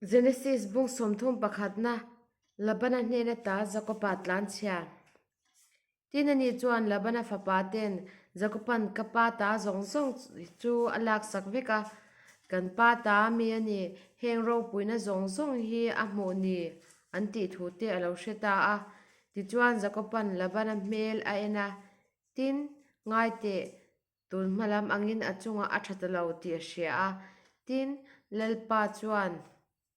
Genesis bung sawmthum pakhatna Labana hnena ta Jakoba tlanchhia. Tin ani chuan Labana fapa ten Jakoban ka pa ta zawng zawng chu a laksak vek a, kan pa ta mi a ni, heng ropuina zawng zawng hi a hmuh ni an tih thu te a lo hre ta a. Tichuan Jakoban Labana hmel a en a, tin, ngai teh, Tun hma lam angin a chungah a tha ta lo tih a hria a. Tin, Lalpa chuan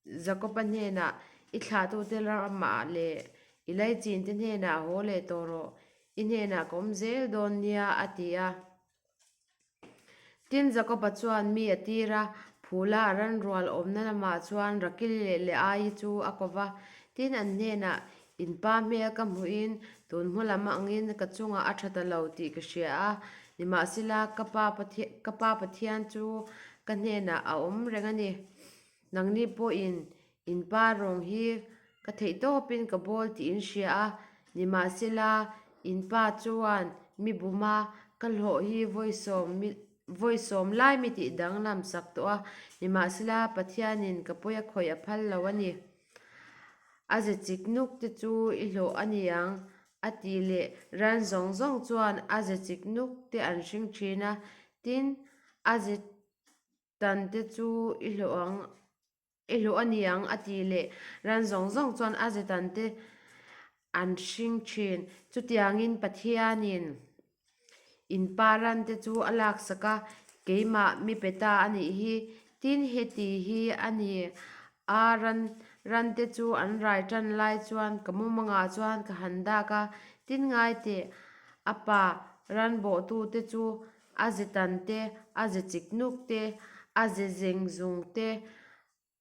Jakoba hnenah, I thlahtute ramah leh i laichinte hnenah haw leh tawh rawh, i hnenah ka awm zel dawn nia, a ti a. Tin, Jakoba chuan mi a tir a, phula a ranrual awmna lamah chuan Rakili leh Leaii chu a ko va. Tin, an hnenah, In pa hmel ka hmuhin tun hma lam angin ka chungah a tha ta lo tih ka hria a, nimahsela ka pa ka pa Pathian chu ka hnenah a awm reng a ni. Nangni pawhin in pa rawng hi ka theih tawpin ka bawl tih in hria a, nimahsela in pa chuan mi buma ka hlawh hi vawi sawm lai mi tih danglam sak tawh a, nimahsela Pathianin ka pawi a khawih a phal lo a ni. A ze chik nuk te chu i hlawh a ni ang, a tih leh ran zawng zawng chuan a ze chik nuk te an hring thin a, tin, a ze tan te chu i hlawh ang, i hlawh a ni ang, a tih leh ran zawng zawng chuan a ze tan te an hring thin. Chutiangin Pathianin. In pa ran te chu a laksak a, keimah mi pe ta a nih hi. Tin, heti hi a ni a, ran ran te chu an rai tan lai chuan ka mumangah chuan ka han dak a, tin ngai teh a pa ran bawhtu te chu a ze tan te, a ze chik nuk te, a ze zeng zung te,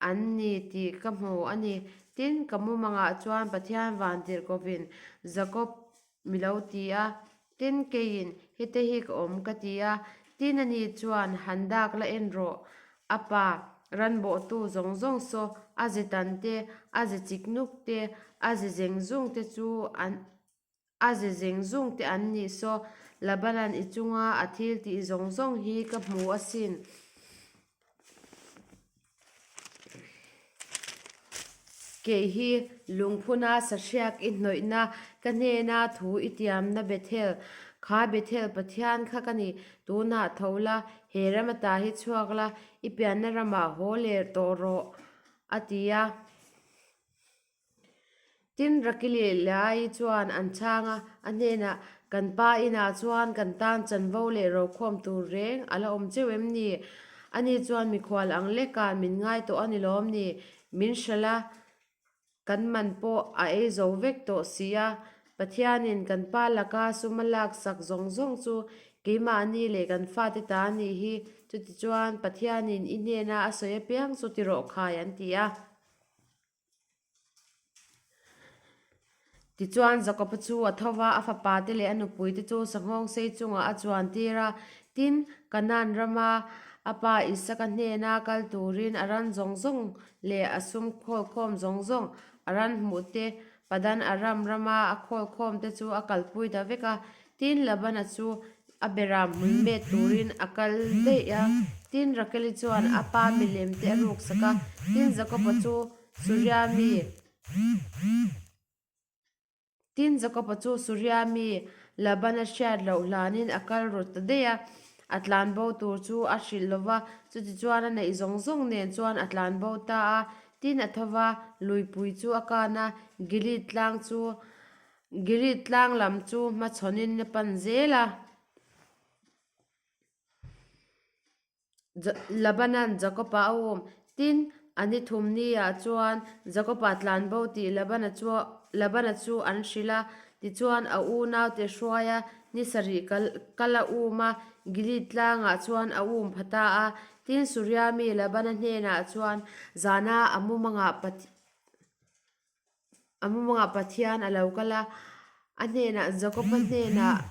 An ni tih ka hmu a ni. Tin, ka mumangah chuan Pathian van tirhkovin Jakob mi lo ti a. Tin, keiin, Hete hi ka awm ka ti a. Tin, ani chuan, Han dak la en rawh, a pa, ran bawhtu zawng zawng saw, a ze tan te, a ze chik nuk te, a ze zeng zung te chu an A ze zeng zung te an nih saw, Labanan i chunga a thil tih zawng zawng hi ka hmu asin. Kei hi lungphuna sahriak i hnawihna ka hnena thu i tiamna Bethel, kha Bethel Pathian kha ka ni, tunah tho la, he ram ata hi chhuak la, i pianna ramah haw leh tawh rawh, a ti a. Tin, Rakili Leaii chuan an chhang a, a hnenah, Kan pa inah chuan kan tan chanvo leh rokhawm tur reng a la awm cheu em ni? Ani chuan mikhual ang lekah min ngai tawh a ni lawm ni? Min hralh a, kan man pawh a ei zo vek tawh si a. Pathianin kan pa laka sum a laksak zawng zawng chu keimahni leh kan fate ta a nih hi. Chutichuan, Pathianin i hnena a sawi apiang chu ti rawh khai an ti a. Tichuan Jakob-a chu a tho va, a fapate leh a nupuite chu sanghawng sei chungah a chuan tir a. Tin, Kanaan rama a pa Isaka hnena kal turin a ran zawng zawng leh a sum khawlkhawm zawng zawng, a ran hmuh te, Padan Aram rama a khawlkhawm te chu a kalpui ta vek a. Tin, Labana chu a beram hmul met turin a kal daih a. Tin, Rakeli chuan a pa milem te a ruksak a. Tin, Jakoba chu Suria mi Tin, Jakoba chu Suria mi Labana hriat loh hlanin a kal rawt ta daih a. A tlan bo tur chu a hrilh lo va, chutichuan a neih zawng zawng nen chuan a tlan bo ta a. Tin, a tho va, luipui chu a kan a, Gilead tlang chu Gilead tlang lam chu hmachhawnin a pan zel a. Labanan Jakob-a a um. Tin, a ni thum niah chuan Jakob-a tlanbo tih Labana chu Labana chu an hrilh a. Tichuan, a unaute hruai a, ni sarih kal kal a um a, Gilead tlangah chuan a um pha ta a. Tin, Suria mi Labana hnenah chuan zana a mumangah Pathian A mumangah Pathian a lo kal a, a hnenah Jakob-a hnenah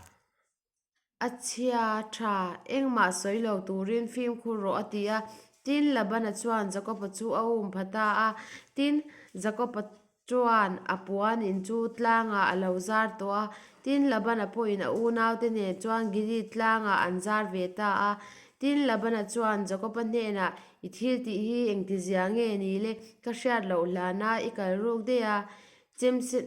a chhia tha engmah sawi lo turin fimkhur rawh a ti a. Tin, Labana chuan Jakob-a chu a um pha ta a. Tin, Jakob-a chuan a puan in chu tlangah a lo zar tawh a. Tin, Labana pawhin a unaute nen chuan Gilead tlangah an zar ve ta a. Tin, Labana chuan Jakoba hnenah, I thil tih hi engtizia nge ni le? Ka hriat loh hlana i kal ruk daih a, chemsen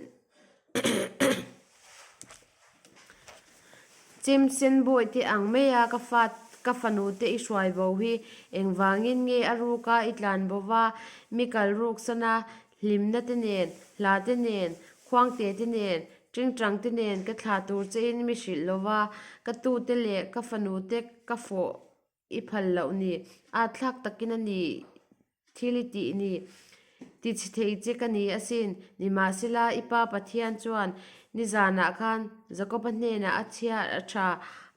Chemsen bawihte ang maia ka fa ka fanute i hruai bo hi engvangin nge a ruka i tlan bo va, mi kal ruk sana hlimna te nen, hla te nen, khuangte te nen, tingtang te nen ka thlah tur chein mi hrilh lo va, ka tute leh ka fanute ka fawh i phal loh ni, at thlak takin a ni thil i tih ni, ti chhe thei che ka ni asin. Nimahsela, i pa Pathian chuan nizanah khan Jakoba hnenah a chhia a tha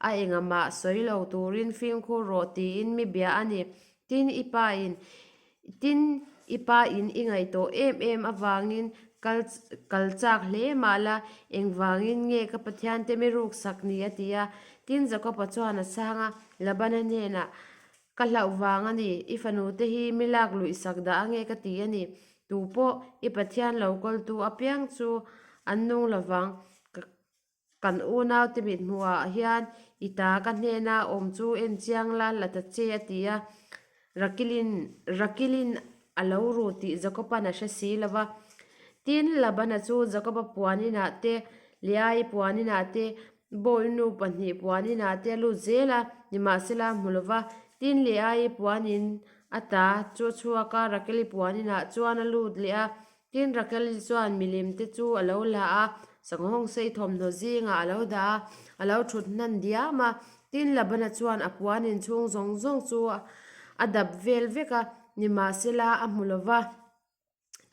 a engah mah sawi lo turin fimkhur rawh tiin mi bia a ni. Tin, i pa in Tin, i pa in i ngaihtuah em em avangin kal kal chak hle mah la, engvangin nge ka Pathian te mi ruksak ni a ti a. Tin, Jakoba chuan a chhang a, Labana hnenah, Ka hlauh vang a ni, i fanu te hi mi lak luih sak dah ange ka ti a ni. Tu pawh i Pathian lo kawltu apiang chu an nung lovang, ka Kan unaute mithmuhah hian i ta ka hnena awm chu en chiang la la ta che a ti a. Rakilin Rakilin a lo ru tih Jakoban a hre si lo va. Tin, Labana chu Jakoba puan inah te, Leai puan inah te, Bawinu pahnih puan inah te a lut zel a, nimahsela a hmu lo va. Tin, Leai puan in a ta chu a chhuak a, Rakeli puan inah chuan a lut leh a. Tin, Rakeli chuan milim te chu a lo la a, sanghawng sei thawmhnaw zingah a lo dah a, a lo thut hnan diam a. Tin, Labana chuan a puan inchhung zawng zawng chu a dap vel vek a, nimahsela a hmu lo va.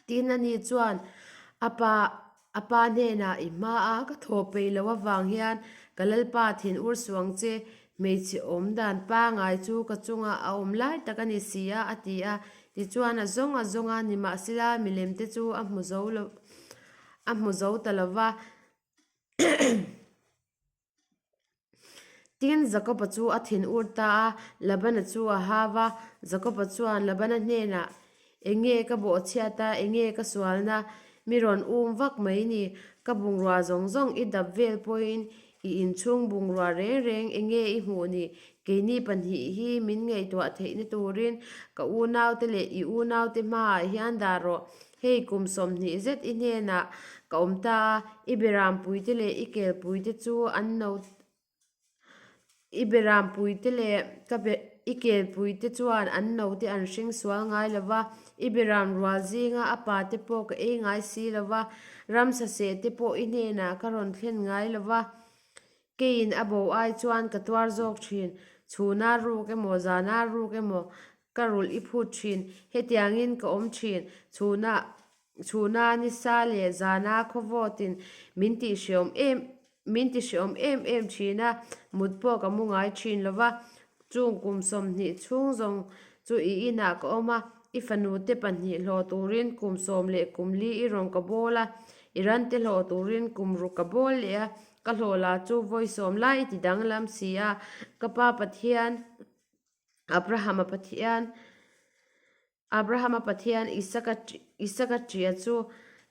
Tin, ani chuan a pa a pa hnenah i hma a, ka thaw peih loh avang hian ka lalpa thin ur suh ang che, Hmeichhe awm dan pangai chu ka chungah a awm lai tak a ni si a, a ti a. Tichuan a zawng a zawng a, nimahsela milem te chu a hmu zo lo, a hmu zo ta lo va. Tin, Jakoba chu a thin ur ta a, Labana chu a hau va. Jakoba chuan Labana hnenah, Eng nge ka bawhchhiat a, eng nge ka sualna? Mi rawn um vak mai ni. Ka bungrua zawng zawng i dap vel pawhin i inchhung bungrua reng reng eng nge i hmuh ni? Keini pahnih hi min ngaihtuah theihna turin ka unaute leh i unaute hmaah hian dah rawh. Hei kum 20 zet i hnenah ka awm ta a, i berampuite leh i kelpuite chu an no I berampuite leh ka be i kelpuite chuan an note an hring sual ngai lo va, i beram rual zinga a pate pawh ka ei ngai si lo va, ramsa seh te pawh i hnenah ka rawn thlen ngai lo va. Keiin a bo ai chuan ka tuar zawk thin, chhuna ruk emaw zana ruk emaw ka rulh i phut thin, hetiangin ka awm thin, chhuna Chhuna nisa leh zana khawvawtin min tihhreawm em min tihhreawm em em thin a, mut pawh ka mu ngai thin lo va. Chung kum 20 chhung zawng chu i inah ka awm a, i fanu te pahnih hlawh turin kum sawm leh kum li i rawn ka bawl a, i ran te hlawh turin kum ruk ka bawl leh a, ka hlawh la chu vawi sawm lai i ti danglam si a, ka pa Pathian Abrahama Pathian Abrahama Pathian Isaka Isaka ṭia chu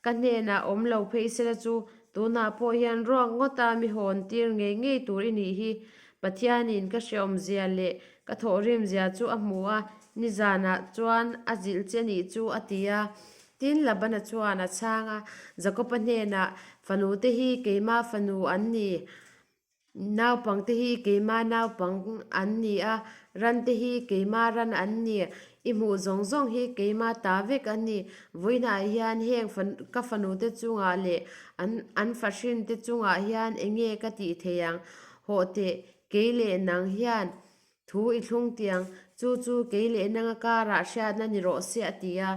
ka hnenah awm lo phei sela chu tunah pawh hian ruak ngawta mi hawn tir ngei ngei tur i nih hi. Pathianin ka hreawmzia leh ka thawhrimzia chu a hmu a, nizanah chuan a zilh che nih chu a ti a. Tin, Labana chuan a chhang a, Jakoba hnenah, Fanute hi keima fanu an ni. Naupangte hi keima naupang an ni a, rante hi keima ran an ni. I hmuh zawng zawng hi keima ta vek a ni. Vawiinah hian heng ka fanute chungah leh an an fahrinte chungah hian enge ka tih thei ang? Hawh teh, kei leh nang hian Thu i thlung tiang, chu chu kei leh nanga karah hriatna ni rawh se a ti a.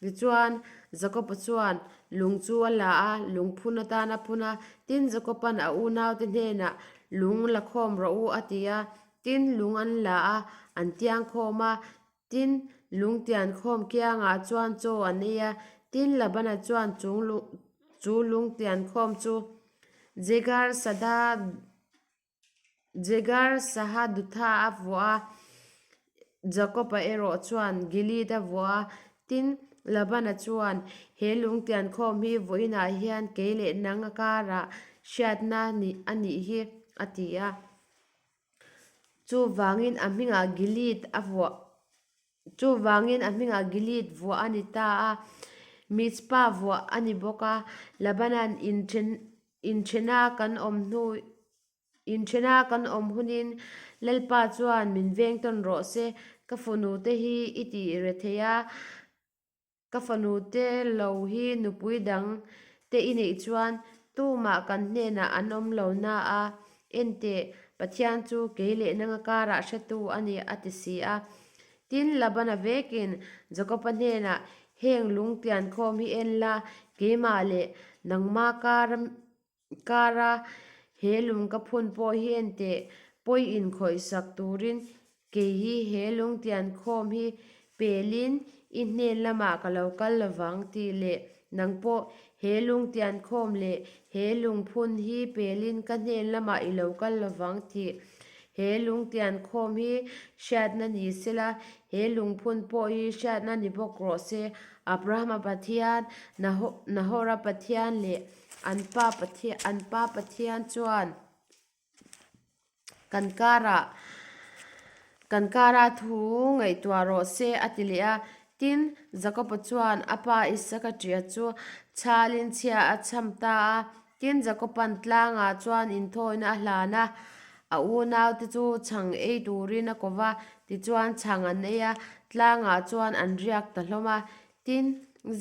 Tichuan, Jakob-a chuan lung chu a la a, lung phun atan a phun a. Tin, Jakob-a'n a unaute hnenah, Lung la khawm rawh u a ti a. Tin, lung an la a, an tiang khawm a. Tin, lung tian khawm kiangah chuan chaw an ei a. Tin, Labana chuan chung chu lung tian khawm chu Jegar Sada Jegar Sahadutha a vuah a, Jakob-a erawh chuan Gilead a vuah a. Tin, Labana chuan, He lungtian khawm hi vawiinah hian kei leh nang a karah hriatna a nih hi, a ti a. Chuvangin a hmingah Gilead a vuah Chuvangin a hmingah Gilead vuah a ni ta a, Mizpah vuah a ni bawk a. Labana'n inthen inthena kan awm hnu inthena kan awm hunin Lalpa chuan min veng tawn rawh se, ka fanu te hi i ti re thei a, Ka fanu te lo hi nupui dang te i neih chuan tumah kan hnenah an awm lo na a, enteh, Pathian chu kei leh nanga karah hretu a ni a ti si a. Tin, Labana vekin Jakoba hnenah, Heng lung tiankhawm hi en la, keimah leh nangma kara Kara he lung ka phun pawh hi enteh pawi inkhawihsak turin kei hi he lungtian khawm hi pelin i hnen lamah ka lo kal lovang tih leh nang pawh he lungtian khawm leh he lungphun hi pelin ka hnen lamah i lo kal lovang tih he lungtian khawm hi hriatna ni sela he lungphun pawh hi hriatna ni bawk rawh se Abrahama Pathian Nahora Pathian leh An pa Pathian an pa Pathian chuan kan karah kan kara thu ngaihtuah rawh se a ti leh a. Tin, Jakoba chuan a pa Isaka ṭia chu chhalin chhia a chham ta a. Tin, Jakoba'n tlangah chuan inthawina a hlan a, a unaute chu chhang ei turin a ko va, tichuan chhang an ei a, tlangah chuan an riak ta hlawm a. Tin,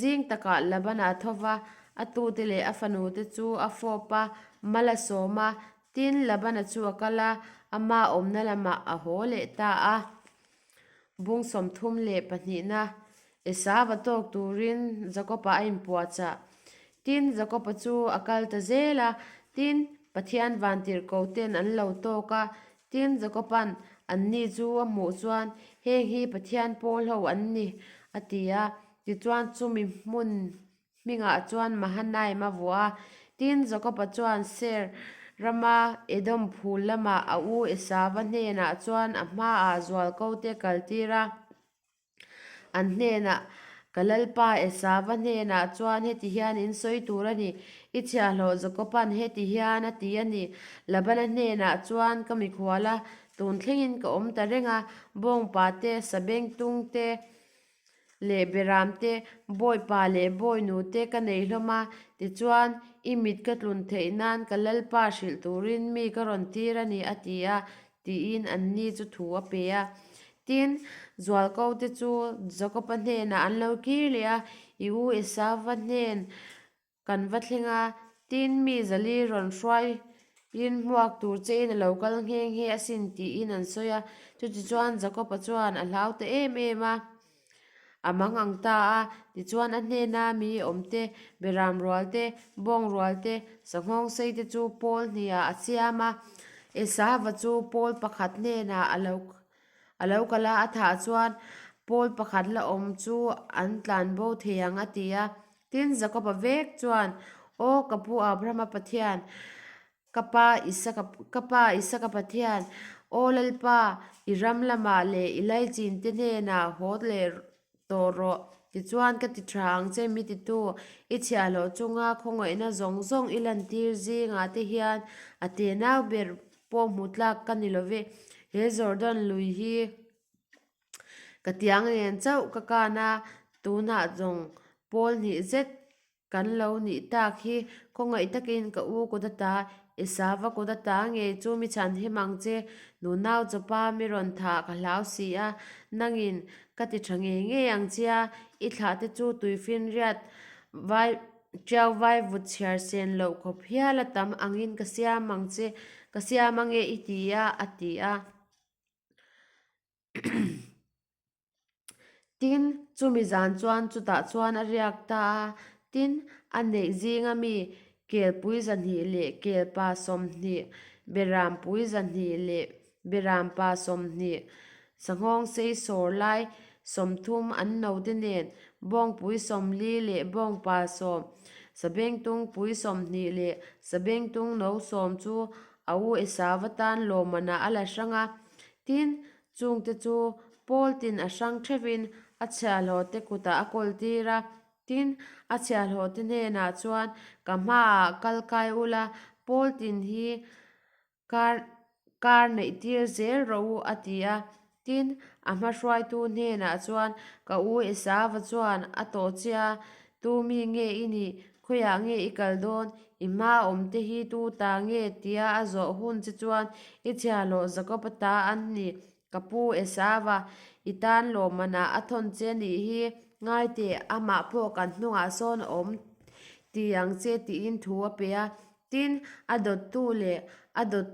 zing takah Labana a tho va, a tute leh a fanute chu a fawp a, mal a sawm a. Tin, Labana chu a kal a, ama awmna lamah a haw leh ta a. Bung 32na, Esau a tawk turin Jakoba a inpuahchah. Tin, Jakoba chu a kal ta zel a, tin, Pathian vantirhkoten an lo tawk a. Tin, Jakoba'n anni chu a hmuh chuan, Heng hi Pathian pawl ho an ni, a ti a. Tichuan, chumi hmun hmingah chuan Mahanaim a vuah a. Tin, Jakoba chuan Seir rama Edom phul lamah a u Esauva hnenah chuan a hmaah zualko te a kaltir a. An hnenah, Ka Lalpa Esauva hnenah chuan heti hian in sawi tur a ni, I chhiahhlawh Jakoba'n heti hian a ti a ni. Labana hnenah chuan ka mikhual a, tun thlengin ka awm ta reng a, bawngpa te, sabengtung te leh beram te, bawipa leh bawinu te ka nei hlawm a, tichuan i mit ka tlun theih nan ka Lalpa hrilh turin mi ka rawn tir a ni, a ti a, tiin anni chu thu a pe a. Tin, zualkote chu Jakoba hnenah an lo kir leh a, I u Esauva hnen kan va thleng a, tin, mi zali rawn hruaiin hmuak tur chein a lo kal nghe nghe asin, tiin an sawi a. Chutichuan Jakoba chuan a hlau ta em em a. A mang ang ta a, tichuan a hnena mi awmte, beram rual te, bawng rual te, sanghawng sei te chu pawl hniah a siam a. Esava chu pawl pakhat hnenah a lo a lo kal a, a thah chuan pawl pakhat la awm chu an tlan bo thei ang a ti a. Tin, Jakoba vek chuan, Aw ka pu Abrahama Pathian, Ka pa Isaka, ka pa Isaka Pathian, Aw Lalpa, i ram lamah leh i laichin te hnenah haw leh tawh rawh. Tichuan ka ti tha ang che mi titu, i chhiahhlawh chunga khawngaihna zawng zawng i lantir zingah te hian a tenau ber pawh hmu tlak ka ni lo ve. He Jordan lui hi ka tiang nen chauh ka kan a, tunah zawng pawl hnih zet Kan lo nih tak hi khawngaih takin ka u kut ata Esava kut ata ngei chu mi chhan him ang che, nunau chawpa mi rawn thah ka hlau si a, nangin ka ti tha ngei ngei ang che a, i thlah te chu tuifinriat vai tiau vai vut chhiar sen loh khawp hial a tam angin ka siam ang che, ka siam ange i ti a, a ti a. Tin, chumi zan chuan chutah chuan a riak ta a. Tin, a neih zinga mi kelpui zahnih leh kelpa 20, berampui zahnih leh berampa 20, sanghawng sei sawr lai 30 an note nen, bawngpui 40 leh bawngpa 10, sabengtungpui 20 leh sabengtung no 10 chu a u Esauva tan lawmmanah a la hrang a. Tin, Chungte chu Paul tin a hrang theuhin a chhiahhlawhte kutah a kawl tir a, tin, a chhiahhlawhte hnenah chuan, Ka hmaah kal kai ula, Paul tin hi kar Kar neihtir zel rawh u, a ti a. Tin, a hma hruaitu hnenah chuan, Ka u Esava chuan a tawh che a, Tu mi nge i nih? Khawiah nge i kal dawn? I hma awmte hi tu ta nge? tia a zawh hun che chuan, I chhiahhlawh Jakob-a ta an ni. Ka pu Esava, i tan lawmmanah a thawn che nih hi. Ngai teh, amah pawh kan hnungah sawn a awm ti ang che tiin thu a pe a. Tin, a dawttu leh a dawt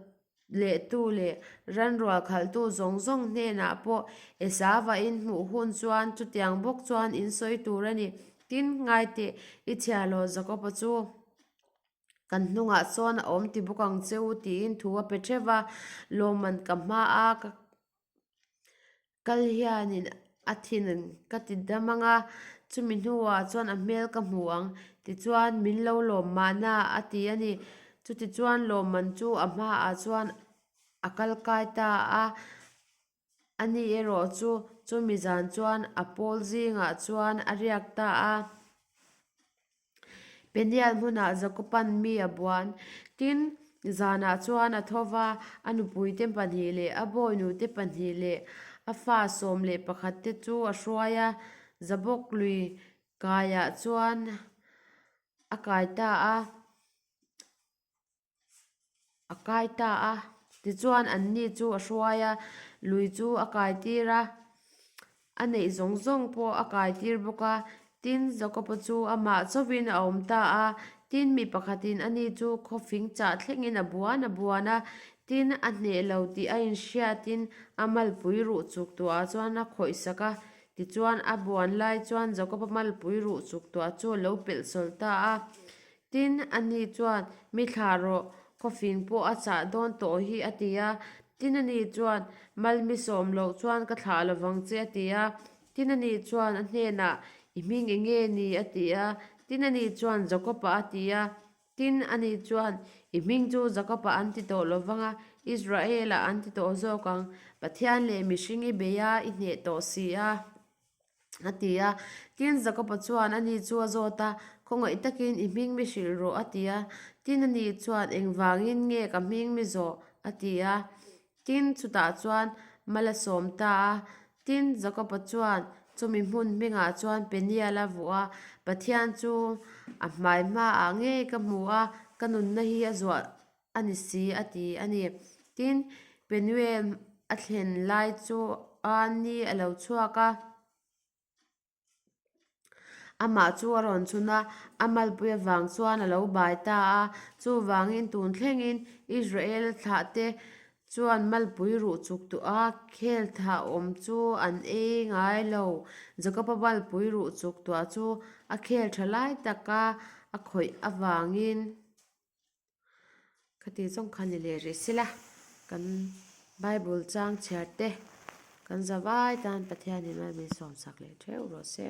lehtu leh ranrual khalhtu zawng zawng hnenah pawh Esava in hmuh hun chuan chutiang bawk chuan in sawi tur a ni. Tin, ngai teh, i chhiahhlawh Jakoba chu kan hnungah sawn a awm ti bawk ang che u tiin thu a pe theuh va, lawmman ka hmaa ka Kal hianin a thin ka ti dam ang a, chumi hnuah chuan a hmel ka hmu ang. Tichuan, min lo lawm mahna a ti a ni. Chutichuan lawmman chu a hmaah chuan a kal kai ta a, ani erawh chu chumi zan chuan a pawl zingah chuan a riak ta a. Peniel hmunah Jakoban mi a buan. Tin, zanah chuan a tho va, a nupuite pahnih leh a bawinute pahnih leh a fa 11 te chu a hruai a, Jabok lui kaiah chuan a kai ta a. A kai ta a, tichuan anni chu a hruai a, lui chu a kai tir a, a neih zawng zawng pawh a kai tir bawk a, tin Jakob-a chu amah chauhin a awm ta a, tin mi pakhatin ani chu khawfing chah thlengin a buan a buan a, tin a hneh lo tih a inhriatin a malpui ruh chuk tuah chuan a khawih sak a, tichuan a buan lai chuan Jakob-a malpui ruh chuk tuah chu a lo pelh sawlh ta a. Tin, ani chuan, Mi thlah rawh, khawfing pawh a chah dawn tawh hi, a ti a. Tin, ani chuan, Mal mi sawm loh chuan ka thlah lovang che, a ti a. Tin, ani chuan a hnenah, I hming eng nge ni? a ti a. Tin, ani chuan, Jakob-a, a ti a. Tin, ani chuan, I hming chu Jakob-a an ti tawh lovang a, Israel-a an ti tawh zawk ang. Pathian leh mihring i bei a, i hneh tawh si a. A ti a. Tin, Jakoba chuan ani chu a zawt a, Khawngaih takin i hming mi hrilh rawh, a ti a. Tin, ani chuan, Engvangin nge ka hming mi zawh? a ti a. Tin, chutah chuan mal a sawm ta a. Tin, Jakoba chuan chumi hmun hmingah chuan Peniel a vuah a, Pathian chu a hmai hmaah ngei ka hmu a, ka nunna hi a zuah a ni si a ti a ni. Tin, Penuel a thlen lai chuan ni a lo chhuak a, amah chu a rawn chhun a, a malpui avang chuan a lo bai ta a. Chuvangin tun thlengin Israel thlahte chuan malpui ruh chuk tawh a, khel thah awm chu an ei ngai lo. Jakob-a malpui ruh chuk tuah chu a khel tha lai taka a khawih avangin. Ka tih zawng kha ni leh rih sila kan Bible chang chhiar te kan zavai tan Pathianin mal min sawmsak leh theuh rawh se.